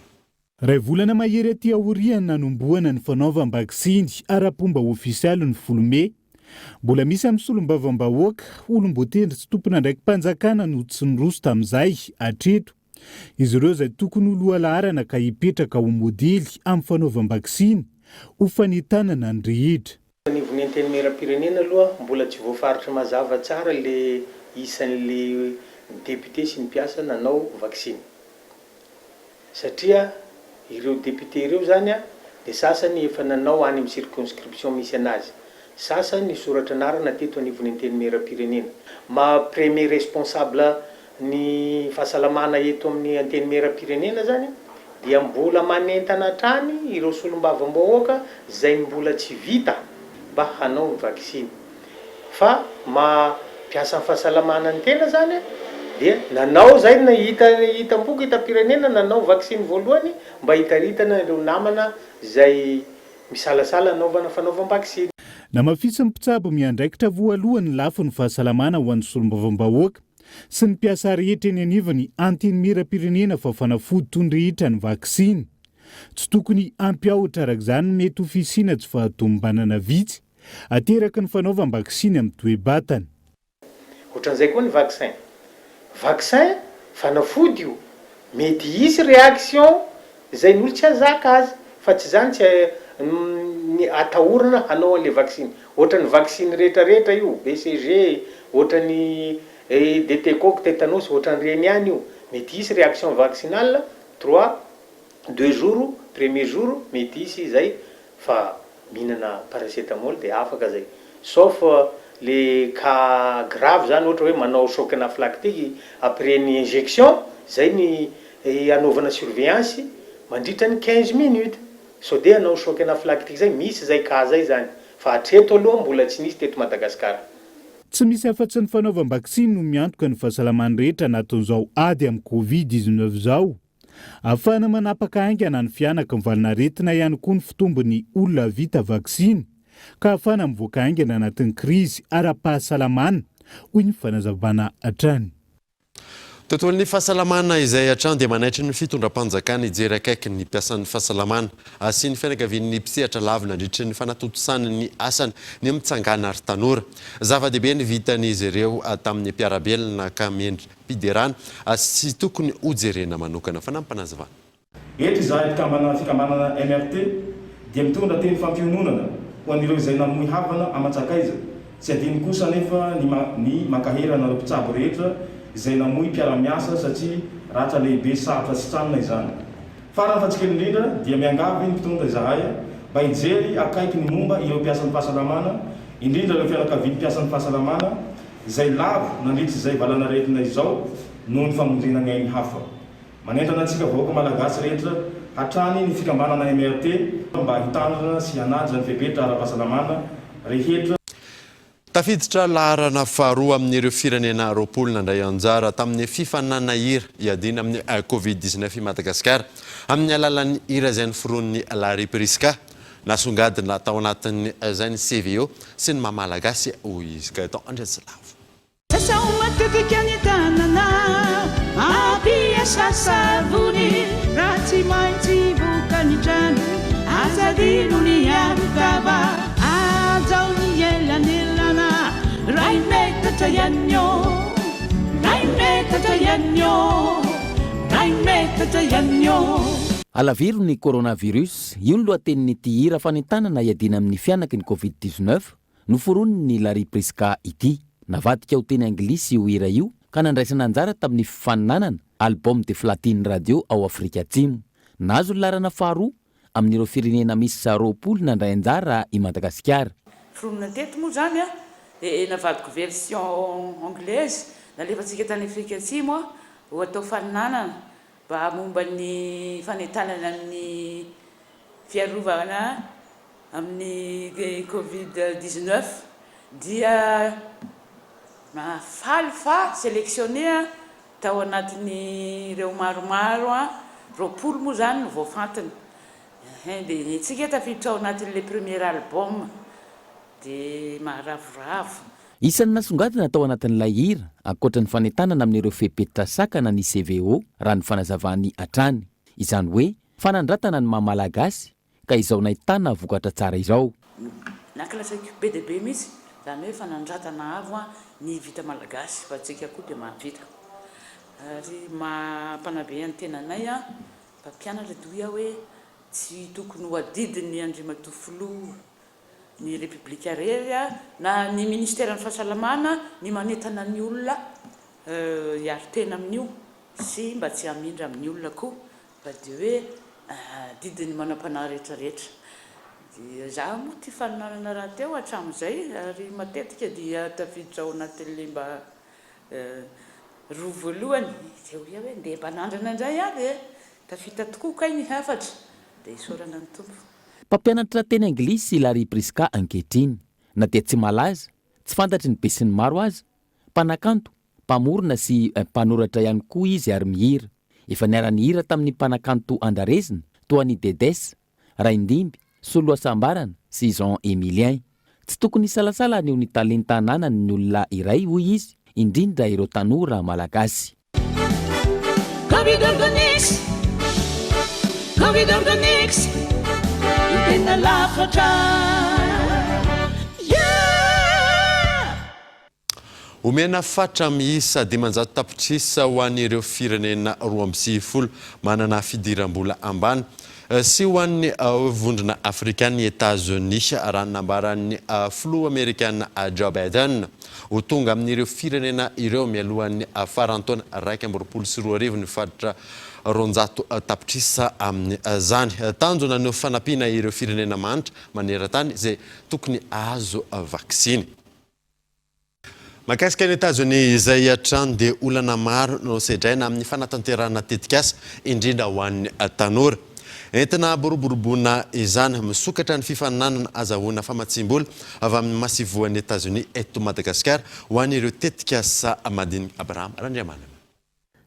Iray volana mahery aty aorian'ny nanombohana ny fanaovam-baksiny ara-pomba ofisialy ny folo mey, mbola misy amin'ny solombavambahoaka, olom-boatendry tsy tompon'andraiki-panjakana no tsy niroso tamin'izay hatreto. Izy ireo izay tokony ho lohalaharana ka hipetraka ho modely amin'ny fanaovam-baksiny ho fanentanana ny rehetra. Anivon'ny Antenimierampirenena aloha mbola tsy voafaritra mazava tsara le isan'le député sy ny mpiasa nanao vaksiny. Satria ireo député ireo zany dia sasany efa nanao any amin'ny circonscription misy anazy, sasany nisoratra anarana teto anivon'ny Antenimierampirenena. Maha premier responsable Ny fahasalamana eto amin'ny Antenimierampirenena izany dia mbola manentana hatrany ireo solombavambahoaka izay mbola tsy vita mba hanao ny vaksiny. Fa maha mpiasan'ny fahasalamana ny tena izany dia nanao izay na hita hitam-poko hitam-pirenena nanao vaksiny voalohany mba hitaritana ireo namana izay misalasala hanaovana fanaovam-baksiny. Namafisin'ny mpitsabo miandraikitra voalohany ny lafiny fahasalamana ho an'ny solombavambahoaka sy ny mpiasa rehetra eny anivon'ny Antenimierampirenena fa fanafody toy ny rehetra ny vaksiny. Tsy tokony hampiahotra araka izany ny mety ho fisiana tsy fahatomombanana vitsy ateraky ny fanaovam-baksiny amin'ny toe-batana. Ohatran'izay koa ny vaccin. Vaccin, fanafody io. Mety hisy réaction izay ny olo tsy hahazaka azy fa tsy izany tsy ny atahorana hanao an'le vaksiny. Ohatran'ny vaksiny rehetra rehetra io, BCG, ohatran'ny DT-coq, tétanos, ohatran'ireny ihany io. Mety hisy réaction vaccinale trois, deux jours, premier jour mety hisy izay fa mihinana paracetamol dia afaka zay. Sauf le cas grave zany ohatra hoe manao choc anaphylactique après ny injection zay ny anaovana surveillance mandritra ny 15 minutes sao de hanao choc anaphylactique zay, misy zay cas zay zany fa hatreto aloha mbola tsy nisy teto Madagascar. Tsy misy afa-tsy ny fanaovam-baksiny no miantoka ny fahasalaman'ny rehetra anatin'izao ady amin'ny Covid 19 izao. Ahafahana manapaka haingana ny fihanaky ny valanaretina ihany koa ny fitombon'ny olona vita vaksiny ka ahafahana mivoaka haingana anatin'ny krizy ara-pahasalamana, hoy ny fanazavana hatrany. Tontolon'ny fahasalamana izay hatrany dia manaitry ny fitondram-panjakana hijery akaiky ny mpiasan'ny fahasalamana sy ny fianakavian'ny mpisehatra lavo nandritry ny fanatontosany ny asany ny mitsangana ry tanora. Zava-dehibe ny vitan'izy ireo tamin'ny mpiara-belona ka mendri Fiderana sy tokony hojerena manokana. Fanampinazavana. Eto izahay mpikambana fikambanana MRT dia mitondra teny fampiononana ho an'ireo izay namoy havana aman-tsakaiza, tsy adino kosa anefa ny ny mankahery anareo mpitsabo rehetra izay namoy mpiara-miasa satria ratra lehibe sarotra sitranina izany. Farany fa tsy kely indrindra dia miangavy ny mpitondra izahay mba hijery akaiky ny momba ireo mpiasan'ny fahasalamana, indrindra ireo fianakavian'ny mpiasan'ny fahasalamana, izay lavo nandritra izay valanaretina izao noho ny famonjena ny ain'ny hafa. Manentana antsika vahoaka Malagasy rehetra hatrany ny fikambanana MRT mba hitandrina sy hanaja ny fepetra ara-pahasalamana rehetra. Tafiditra laharana faharoa amin'ireo firenena 20 nandray anjara tamin'ny fifaninanana hira hiadiana amin'ny Covid 19 i Madagasikara amin'ny alalan'ny hira izay noforonin'i Larry Prisca. Nasongadina tao anatin'izay ny CVO sy ny maha Malagasy, hoy izy. Gaëtan Andriantsilavo. Sasao matetika ny tanana, mampiasa savony raha tsy maintsy hivoaka ny trano, aza adino ny arotava, hajao ny elanelana, ray metatra ihany ô, ray metatra ihany ô, ray metatra ihany ô. Alaviro ny coronavirus. Io ny lohatenin'ity hira fanentanana hiadiana amin'ny fihanaky ny Covid 19 noforonin'i Larry Prisca ity. Navadika ho teny anglisy io hira io ka nandraisana anjara tamin'ny fifaninanana Album de Platine Radio ao Afrika Atsimo. Nahazo ny laharana faharoa amin'ireo firenena miisa 20 nandray anjara i Madagasikara. Foronina teto moa izany dia navadiko version anglaise nalefantsika tany Afrika Atsimo. Ho atao faninanana mba momba ny fanentanana ny fiarovana amin'ny covid 19 dia mahafaly fa selectionné tao anatin'ireo maromaro, 20 moa izany no voafantina. Dia ny antsika tafiditra ao anatin'ilay premier album dia maharavoravo. Isan'ny nasongadina tao anatin'ilay hira, ankoatra ny fanentanana amin'ireo fepetra sakana ny CVO, raha ny fanazavany hatrany. Izany hoe, fanandratana ny maha Malagasy, ka izao nahitana vokatra tsara izao. Nankilasaiko be dia be mihitsy, izany hoe fanandratana avo ny vita malagasy fa antsika koa dia mahavita. Ary maha mpanabe ny tenanay, mpampianatra dia hoy aho hoe tsy tokony ho adidin'ny Andriamatoa Filoha ny Repoblika irery na ny Ministeran'ny Fahasalamana ny manentana ny olona hiaro tena amin'io sy mba tsy hamindra amin'ny olona koa fa dia hoe adidin'ny manam-panahy rehetra rehetra. Dia izaho moa tia faninanana rahateo hatramin'izay ary matetika dia tafiditra ao anatin'ilay mba roa voalohany dia hoy aho hoe ndeha mba hanandrana indray aho dia tafita tokoa kay ny hafatra dia isaorana ny Tompo. Mpampianatra teny anglisy i Larry Prisca ankehitriny. Na dia tsy malaza, tsy fantatry ny besinimaro aza, mpanakanto, mpamorona sy mpanoratra ihany koa izy ary mihira. Efa niara-nihira tamin'ny mpanakanto andrarezina toa an'i Dedes, Raindimby, Solo Hasambarana sy Jean Emilien. Tsy tokony hisalasala haneho ny talenta ananany ny olona iray, hoy izy, indrindra ireo tanora malagasy. Covid Organics, Covid Organics, ny tena lafatra. Yeah! Omena fatra miisa 500 tapitrisa ho an'ireo firenena 92 manana fidiram-bola ambany sy ho an'ny Vondrona Afrikan'i Etazonia, raha ny nambaran'ny filoha amerikana Joe Biden. Ho tonga amin'ireo firenena ireo mialohan'ny faran'ny taona 2021 ny faritra 200 tapitrisa amin'izany. Tanjona ny ho fanampiana ireo firenena mahantra maneran-tany izay tokony hahazo vaksiny. Mahakasika an'i Etazonia izay hatrany dia olana maro no sedraina amin'ny fanatanterahana tetikasa, indrindra ho an'ny tanora. Entina hampiroboroboana izany, misokatra ny fifaninanana azahoana famatsiam-bola avy amin'ny masivoan'i Etazonia eto Madagasikara ho an'ireo tetikasa madinika. Abraham Randriamanana.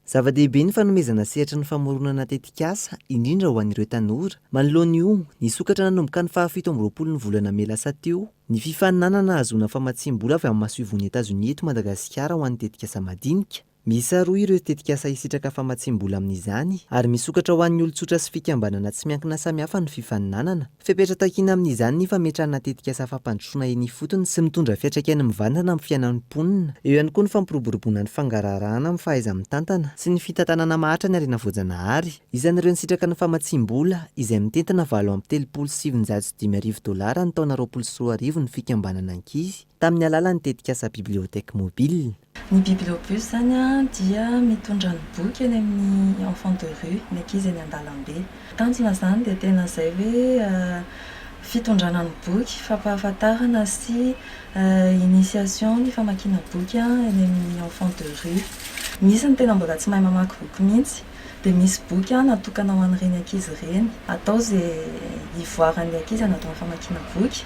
Zava-dehibe ny fanomezana sehatry ny famoronana tetikasa, indrindra ho an'ireo tanora. Manoloana io, nisokatra nanomboka ny fahafito amby roapolo ny volana mey lasa teo, ny fifaninanana hahazoana famatsiam-bola avy amin'ny masoivohon'i Etazonia eto Madagasikara ho an'ny tetikasa madinika. Miisa roa ireo tetikasa hisitraka famatsiam-bola amin'izany ary misokatra ho an'ny olon-tsotra sy fikambanana tsy miankina samihafa ny fifaninanana. Fepetra takiana amin'izany ny fametrahana tetikasa fampandrosoana eny ifotony sy mitondra fiantraikany mivantana amin'ny fiainan'ny mponina. Eo ihany koa ny fampiroboroboana ny fangaraharahan amin'ny fahaiza-mitantana sy ny fitantanana maharitra ny harena voajanahary. Isan'ireo nisitraka ny famatsiam-bola, izay mitentina 1938 dolara ny taona 2020 ny fikambanana ankizy, tamin'ny alalan'ny tetikasa Bibliothèque mobile. Ny bibliobus izany dia mitondra ny boky eny amin'ny enfants de rue, ny ankizy eny an-dalambe. Tanjona izany dia tena izay hoe fitondrana ny boky, fampahafantarana sy initiation ny famakiana boky eny amin'ny enfants de rue. Misy ny tena mbola tsy mahay mamaky boky mihitsy dia misy boky natokana ho an'ireny ankizy ireny. Atao izay hivoaran'ny ankizy anatin'ny famakiana boky.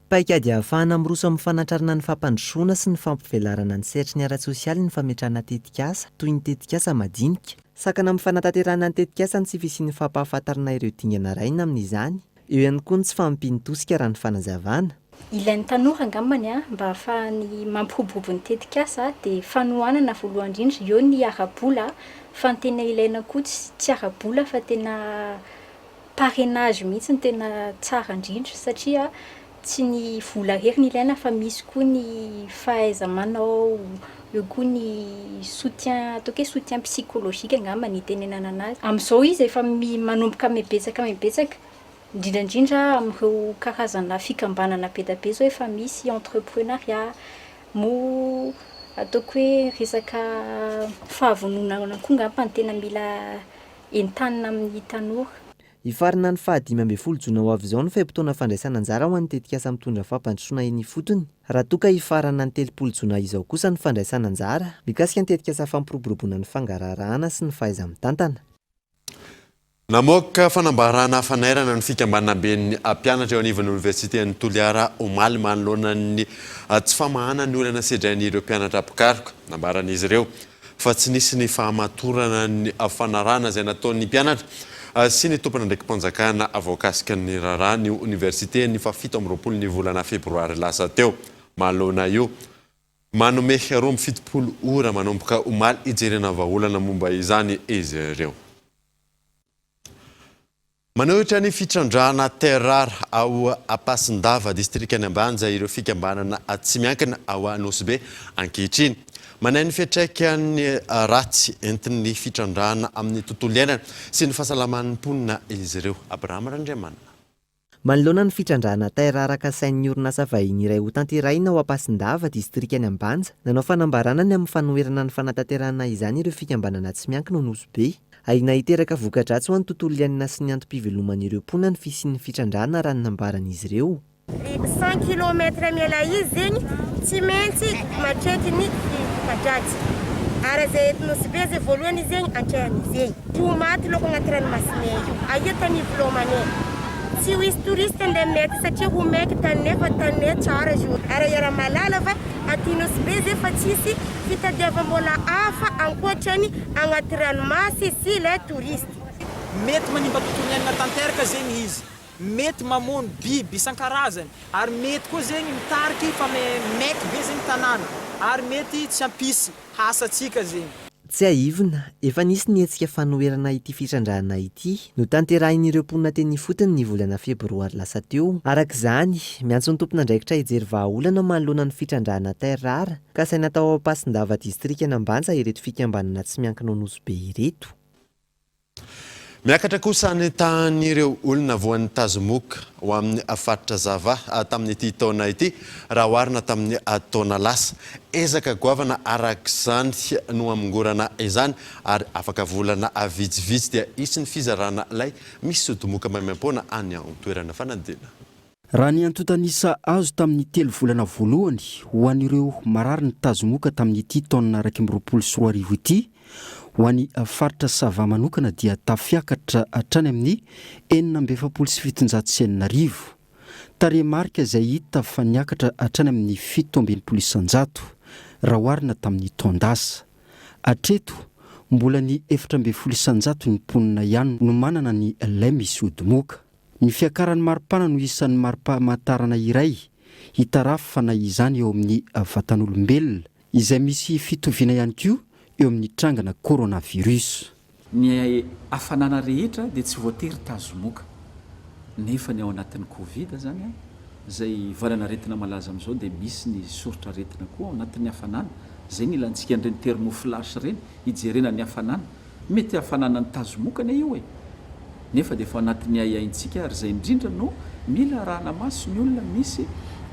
Paikady ahafahana miroso amin'ny fanatrarana ny fampandrosoana sy ny fampivelarana ny sehatry ny ara-tsosialy ny fametrahana tetikasa, toy ny tetikasa madinika. Sakana amin'ny fanatanterahana ny tetikasa ny tsy fisian'ny fampahafantarana ireo dingana arahina amin'izany. Eo ihany koa ny tsy fahampian'ny tosika raha ny fanazavana. Ilain'ny tanora angambany mba ahafahany mampiroborobo ny tetikasa dia fanohanana voalohany indrindra, eo ny ara-bola fa ny tena ilaina koa tsy ara-bola fa tena parrainage mihitsy no tena tsara indrindra satria tsy ny vola irery no ilaina fa misy koa ny fahaiza-manao, eo koa ny soutien ataoko hoe soutien psychologique angamba ny itenenana anazy. Amin'izao izy efa manomboka mibetsaka mibetsaka, indrindra indrindra amin'ireo karazana fikambanana be dia be izao efa misy entreprenariat, moa ataoko hoe resaka fahavononana koa angamba no tena mila entanina amin'ny tanora. Hifarana ny faha 15 jona ho avy izao ny fe-potoana fandraisana anjara ho an'ny tetikasa mitondra fampandrosoana eny ifotony, raha toa ka hifarana ny 30 jona izao kosa ny fandraisana anjara mikasika ny tetikasa fampiroboroboana ny fangaraharahana sy ny fahaiza-mitantana. Namoaka fanambarana fanairana ny fikambanamben'ny mpianatra eo anivon'ny oniversiten'i Toliara omaly manoloana ny tsy famahana ny olana sedrain'ireo mpianatra mpikaroka. Nambaran'izy ireo fa tsy nisy ny fahamatorana ny fanarahana izay nataon'ny mpianatra sy ny tompon'andraiki-panjakana voakasika ny raharaha ny oniversite ny fahafito amby 20 ny volana febroary lasa teo. Manoloana io, manome 72 ora manomboka omaly hijerena vahaolana momba izany izy ireo. Manohitra ny fitrandrahana terre rare ao Ampasindava, distrikan'i Ambanja ireo fikambanana tsy miankina ao Nosy Be ankehitriny. Manahy ny fiantraikany ratsy entin'ny fitrandrahana amin'ny tontolo iainana sy ny fahasalaman'ny mponina izy ireo. Abraham Randriamanana. Manoloana ny fitrandrahana terre rare kasain'ny orinasa vahiny iray hotanterahina ao Ampasindava, distrikan'i Ambanja, nanao fanambarana ny amin'ny fanoherana ny fanatanterahana izany ireo fikambanana tsy miankina ao Nosy Be. Ahiana hiteraka voka-dratsy ho an'ny tontolo iainana sy ny antom-piveloman'ireo mponina ny fisian'ny fitrandrahana raha ny nambaran'izy ireo. 100 kilomètre miala izy zegny tsy maintsy matreky ny voka-dratsy ary zay eto Nosy Be zay voalohany zegny antrehany zegny tsy ho maty loko agnaty ranomasinay io aia tany ivelomanay tsy ho hisy touriste andeha aminay aty satria ho maiky taninay fa taninay tsara izy io ary iaraha-mahalala fa aty Nosy Be zay fa tsisy Fitadiavam-bola hafa ankoatra ny agnaty ranomasy sy ilay touriste. Mety manimba tontolo iainana tanteraka zegny izy, mety mamono biby isan-karazany, ary mety koa zegny mitariky fa maiky be zegny tanàna, ary mety tsy hampisy asa antsika zegny. Tsiahivina, efa nisy ny hetsika fanoherana ity fitrandrahana ity, notanterahin'ireo mponina teny ifotony ny volana febroary lasa teo. Araka izany, miantso ny tompon'andraikitra hijery vahaolana manoloana ny fitrandrahana terre rare, Kasaina atao ao Ampasindava distrikan'Ambanja ireto fikambanana tsy miankina ao Nosy Be ireto. Miakatra kosa ny tahan'ireo olona voan'ny tazomoka ho amin'ny faritra Zava tamin'ity taona ity raha oharina tamin'ny taona lasa. Ezaka goavana araka izany no hamongorana izany ary afaka volana vitsivitsy dia hisy ny fizarana lay misy odimoka maimaimpoana any an-toerana fanadina. Raha ny antontan'isa azo tamin'ny telo volana voalohany ho an'ireo marary ny tazomoka tamin'ity taona 2021 ity, ho an'ny faritra Sava manokana dia tafiakatra hatrany amin'ny 6646. Tarehimarika izay hita fa niakatra hatrany amin'ny 67% raha oharina tamin'ny taon-dasa. Hatreto, mbola ny 14% ny mponina ihany no manana ny lay misy odimoka. Ny fiakaran'ny maripana no isan'ny mari-pamantarana iray hitarafana izany eo amin'ny vatan'olombelona, izay misy fitoviana ihany koa eo amin'ny trangana coronavirus. Ny hafanana rehetra dia tsy voatery tazomoka, nefa ny ao anatin'ny covid zany an, izay valan'aretina malaza amin'izao dia misy ny soritr'aretina koa ao anatin'ny hafanana, izay no ilantsika an'ireny thermoflash ireny hijerena ny hafanana. Mety hafanana ny tazomoka anie io e! Nefa dia efa ao anatin'ny ahiahintsika ary izay indrindra no mila arahana maso ny olona misy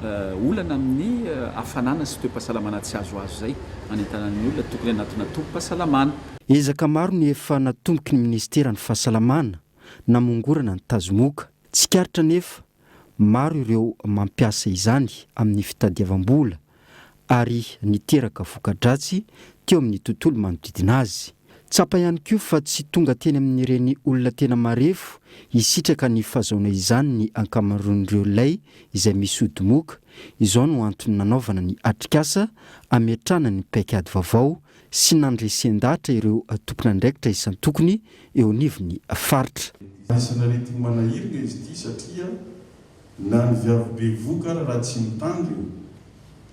olana amin'ny hafanana sy toe-pahasalamana tsy azoazo izay anentanana ny olona tokony hanatona tobim-pahasalamana. Ezaka maro no efa natomboky ny minisiteran'ny fahasalamana namongorana ny tazomoka. Tsikaritra anefa maro ireo mampiasa izany amin'ny fitadiavam-bola ary niteraka voka-dratsy teo amin'ny tontolo manodidina azy. Tsapa ihany koa fa tsy tonga teny amin'ireny olona tena marefo hisitraka ny fahazahoana izany ny ankamaroan'ireo lay izay misy odimoka, izao no antony nanaovana ny atrikasa hametrahana ny paikady vaovao sy nandresen-dahatra ireo tompon'andraikitra isan-tokony eo anivon'ny faritra. Anisan'ny aretigny manahiragna izy ity satria na ny viavy bevohoka ara raha tsy mitandrigny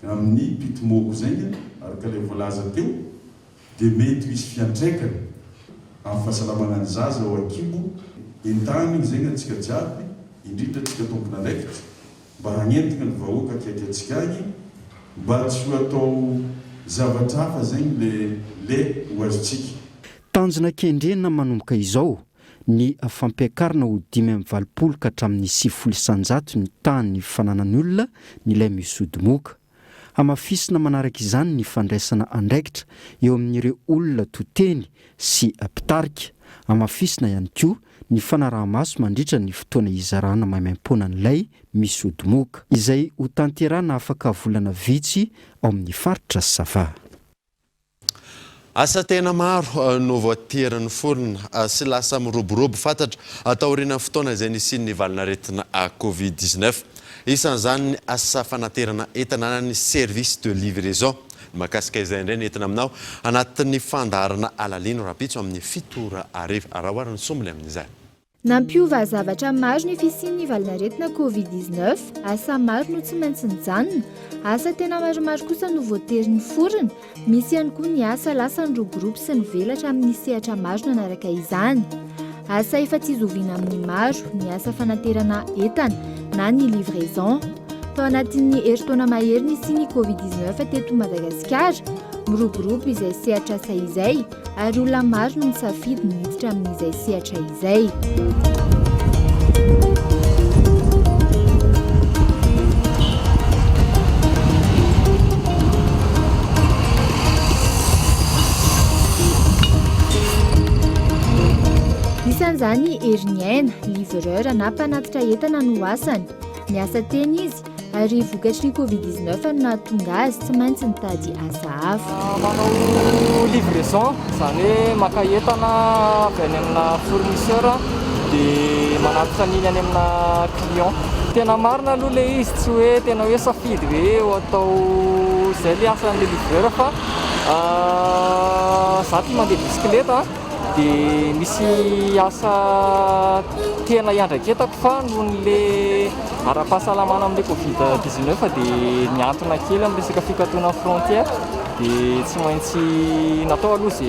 amin'ny pitimôko zegny araka ilay voalaza teo dia mety ho hisy fiantraikany amin'ny fahasalamana ny zaza ao an-kibo. Entanigny zegny antsika jiaby, indrindra antsika tompon'andraikitra mba hagnentigna ny vahoaka akaiky antsika agny mba tsy ho atao zavatra hafa zegny le le ho azontsika. Tanjona kendrena manomboka izao ny fampiakarana ho 85 ka hatramin'ny 90% ny tahan'ny fananan'ny olona ny lay misodimoka. Hamafisina manaraka izany ny fandraisana andraikitra eo amin'ireo olona to teny sy mpitarika. Hamafisina ihany koa ny fanaraha-maso mandritra ny fotoana hizarana maimaimpoana an'ilay misy ody moka, izay hotanterahina afaka volana vitsy ao amin'ny faritra Sava. Asa tena maro no voatery niforona sy lasa miroborobo fantatra taorian'ny fotoana izay nisian'ny valanaretina Covid 19. Isan'izany ny asa fanaterana entana na ny service de livraison. Ny mahakasika izay indray no entina aminao anatin'ny fandaharana Alalino rahampitso amin'ny fito ora hariva. Araho ary ny sombiny amin'izay. Nampiova zavatra maro ny fisian'ny valanaretina Covid 19, asa maro no tsy maintsy nijanona, asa tena maromaro kosa no voatery niforona, misy ihany koa ny asa lasa niroborobo sy nivelatra amin'ny sehatra maro nanaraka izany. Asa efa tsy zoviana amin'ny maro ny asa fanaterana entana na ny livraison. Tao anatin'ny herintaona mahery nisian'ny Covid 19 teto Madagasikara, miroborobo izay sehatr'asa izay, ary olona maro no misafidy ny hiditra amin'izay sehatra izay. Isan'izany Heriniaina, livreur na mpanatitra entana no asany. Miasa tena izy Ary vokatry ny Covid 19 no nahatonga azy tsy maintsy nitady asa hafa. Manao livraison, izany hoe maka entana avy any amina fournisseur dia manatitra an'iny any amina client. Tena marina aloha ilay izy, tsy hoe tena hoe safidy hoe ho atao izay ilay asan'ilay livreur fa za tia mandeha bisikileta dia misy asa tena iandraiketako fa noho n'le ara-pahasalamana amin'ilay covid 19 dia nihantona kely amin'ny resaka fikatonan'ny frontière dia tsy maintsy natao aloha izay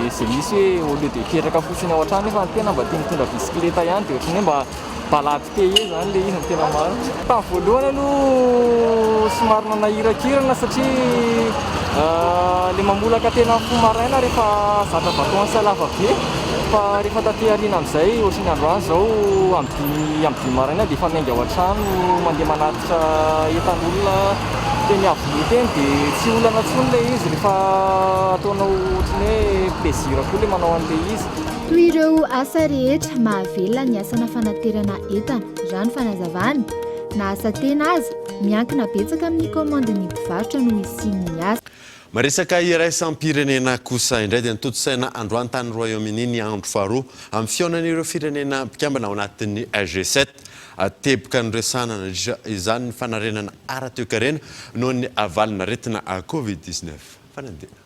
izay misy hoe au lieu de hipetraka fotsiny ao an-trano nefa ny tena mba tia mitondra bisikileta ihany dia ohatran'ny hoe mba balade payée zany ilay izy no tena marina. Tamin'ny voalohany aloha somary nanahirakirana satria ilay mamolaka tena mifoha maraina rehefa zatra vacances lava be fa rehefa taty aoriana amin'izay ohatran'ny androany izao amin'ny dimy amin'ny dimy maraina dia efa miainga ao an-trano mandeha manatitra entan'olona teny Iavoloha teny dia tsy olana intsony ilay izy rehefa ataonao ohatran'ny hoe plaisir koa ilay manao an'ilay izy. Toy ireo asa rehetra, mahavelona ny asana fanaterana entana, raha ny fanazavana. Na asa tena aza, miankina betsaka amin'ny kaomandin'ny mpivarotra no hisian'ny asa. Miresaka iraisam-pirenena kosa indray dia notontosaina androany tany Royaume-Uni ny andro faharoa amin'ny fihaonan'ireo firenena mpikambana ao anatin'ny G7. Teboka noresahana nandritra izany ny fanarenana ara-toekarena noho ny valin'aretina Covid 19. Fanadihana.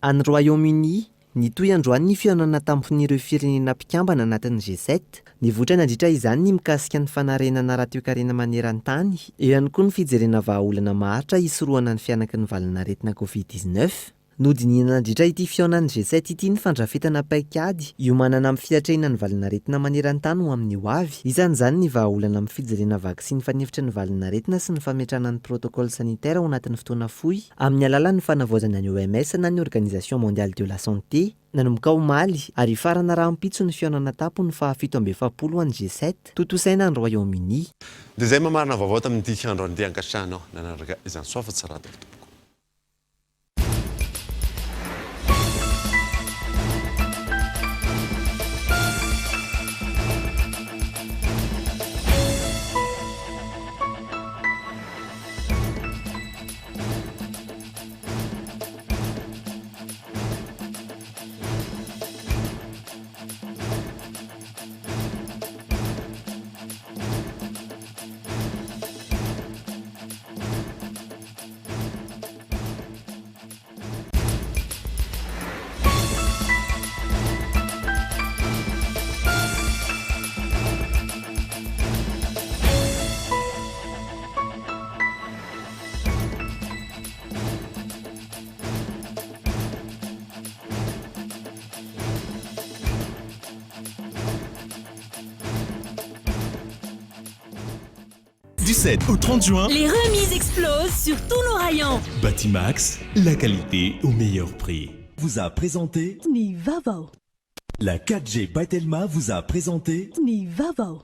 Any Royaume-Uni, nitohy androany ny fihaonana tampon'ireo firenena mpikambana anatin'ny G7. Nivoitra nandritra izany ny mikasika ny fanarenana ara-toekarena maneran-tany, eo ihany koa ny fijerena vahaolana maharitra hisorohana ny fihanaky ny valan'aretina Covid 19. Nodinihina nandritra ity fihaonan'ny G7 ity ny fandrafetana paikady hiomanana amin'ny fiatrehina ny valan'aretina maneran-tany ho amin'ny hoavy. Isan'izany ny vahaolana amin'ny fijerena vaksiny fanefitry ny valan'aretina sy ny fametrahana ny protocole sanitaire ao anatin'ny fotoana fohy Amin'ny alalan'ny fanavaozana ny OMS na ny Organisation Mondiale de la Santé, nanomboka omaly ary hifarana rahampitso ny fihaonana tampony faha 47 ho an'ny G7, tontosaina any Royaume-Uni. Dia izay mamarana vaovao tamin'ity androany ity ankasitrahanao nanaraka izany soa fa tsara daholo tompoko. Du 7 au 30 juin, Les remises explosent sur tous nos rayons. Batimax, la qualité au meilleur prix. Vous a présenté Ny vaovao. La 4G by Telma vous a présenté Ny vaovao.